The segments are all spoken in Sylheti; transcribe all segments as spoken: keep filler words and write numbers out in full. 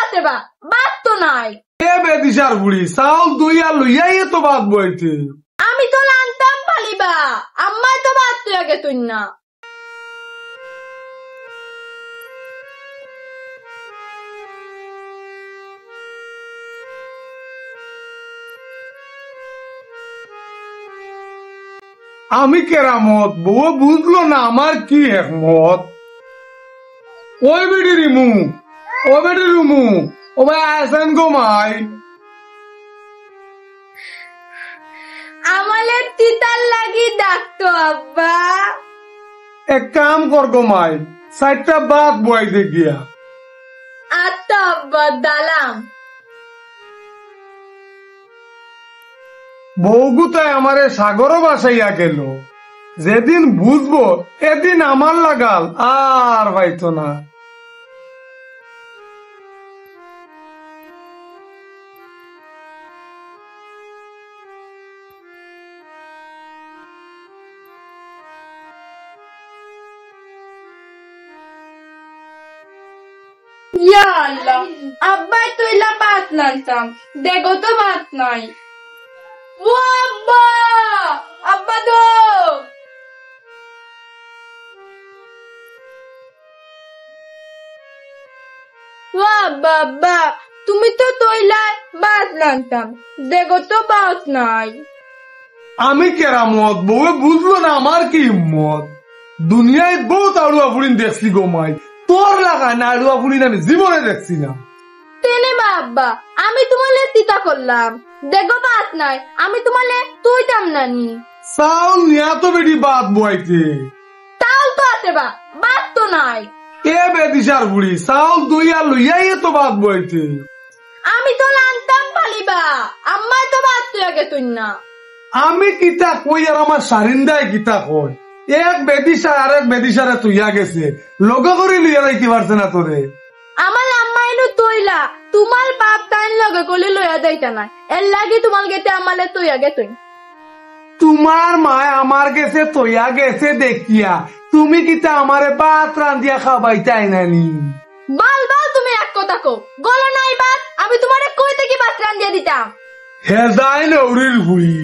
আছে বা, ভাত তো নাই। এ বেদিশার বুড়ি, চাউল ধইয়া লইয়াই তো ভাত বওয়াইতে। আমি তো রানতাম পালিবা, আম্মায় তো ভাত থইয়া গেছইন না। আমি কেরামত, বউয়ে বুঝলো না আমার কি হেকমত। ওই বেটি রিমু, ও বেটি রিমু, ও ভাই আছেন গো মাই। আমারে তিতার লাগি ডাকতো আব্বা। এক কাম কর গো মাই, চাইরটা ভাত বওয়াই দে গিয়া। আচ্ছা আব্বা, দালাম। বউগুতায় আমারে সাগরো ভাসাইয়া গেল। যেদিন বুঝবো, এদিন আমার লাগাল আর পাইতো না। ইয়া আল্লাহ, আব্বায় তো ইলা ভাত রানতাম, দেখো তো ভাত নাই। ও আব্বা, আব্বা গো। ও আব্বা, আব্বা, তুমি তো তইলায় ভাত রানতাম, দেখো তো ভাত নাই। আমি কেরামত, বউয়ে বুঝলো না আমার কি হিম্মত। দুনিয়াত বউত আড়ুয়া ফুড়িন দেখছি গো মাই, তোর লাখান আড়ুয়া ফুড়িন আমি জীবনে দেখছি না। তেনে বা আব্বা, আমি তুমারে তিতা করলাম, দেখো ভাত নাই, আমি তুমারে তুইতাম না নি। চাউল নিয়া তো বেটি ভাত বওয়াইতে। চাউল তো আছে বা, ভাত তো নাই। এ বেদিশার বুড়ি, চাউল ধইয়া লইয়াই তো ভাত বওয়াইতে। আমি তো রানতাম পালিবা, আম্মায় তো ভাত থইয়া গেছইন না। আমি কিতা কই আর আমার সারিন্দায় কিতা কয়? এক বেদিশায় আরেক বেদিশারে থইয়া গেছে, লগে করি লইয়া যাইতে পারছে না তোরে। আমার আম্মায় নু তইলা, তুমার বাপ তাইন লগে করি লইয়া যাইতা নায়, এর লাগি তুমার গেছে আমারে থইয়া গেছইন। তুমার মায় আমার গেছে থইয়া গেছে দেখিয়া তুমি কিতা আমারে ভাত রান্দিয়া খাবাইতায় না নি? বল, বল, তুমি এক কথা কও। গলো নাই ভাত, আমি তুমারে কই থাকি ভাত রান্দিয়া দিতাম? হেদাই নেউরির ফুড়ি,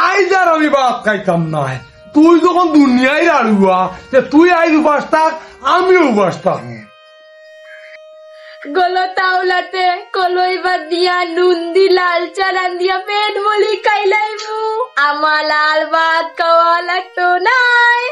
আইজ আর আমি ভাত খাইতাম নায়। তুই যখন দুনিয়ার আড়ুয়া, তে তুই আইজ উপাস থাক, আমিও উপাস থাক। গলো তাওলাতে কলই বাদিয়া নুন দি লাল চা রান্দিয়া পেট ভরি খাইলাইমু। আমার আর ভাত খাওয়া লাগতো নায়।